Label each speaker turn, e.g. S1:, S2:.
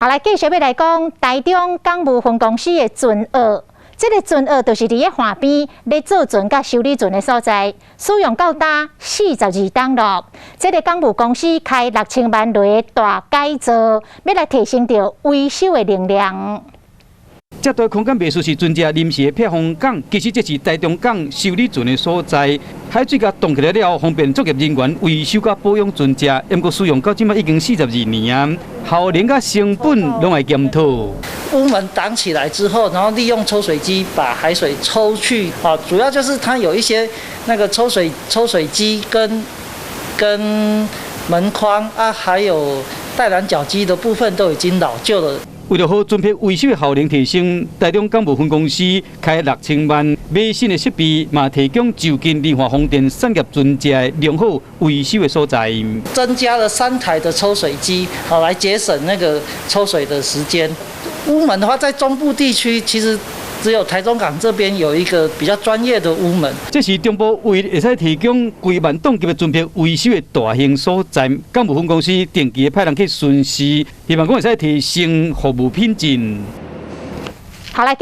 S1: 好，來繼續欲來講台中港務分公司的船澳，這个船澳就是佇咧岸邊咧做船佮修理船的所在，使用到今42冬囉。這个港務公司開6000萬元大改造，欲來提升著維修的能量。
S2: 這大空間袂輸是船隻臨時的避風港，其實這是台中港修理船的所在。海水共擋起來了後，方便作業人員維修佮保養船隻。毋過使用到這擺已經42年啊，效能佮成本攏會檢討。
S3: 屋門擋起來之後，然後利用抽水機把海水抽去。啊，主要就是它有一些那個抽水機跟門框啊，還有帶攔腳機的部分都已經老舊了。
S2: 為著予船舶維修的效能提升，台中港務分公司開6000萬買新的設備，嘛提供就近離岸風電產業船隻的良好維修的所在。
S3: 增加了3台的抽水機，好來節省那個抽水的時間。屋門的話，在中部地區其實只有台中港這邊有一個比較專業的屋門。
S2: 這是中部唯一會使提供幾萬噸級的船舶維修的大型所在。港務分公司定期派人去巡視，希望講會使提升服務品質。
S1: 好來。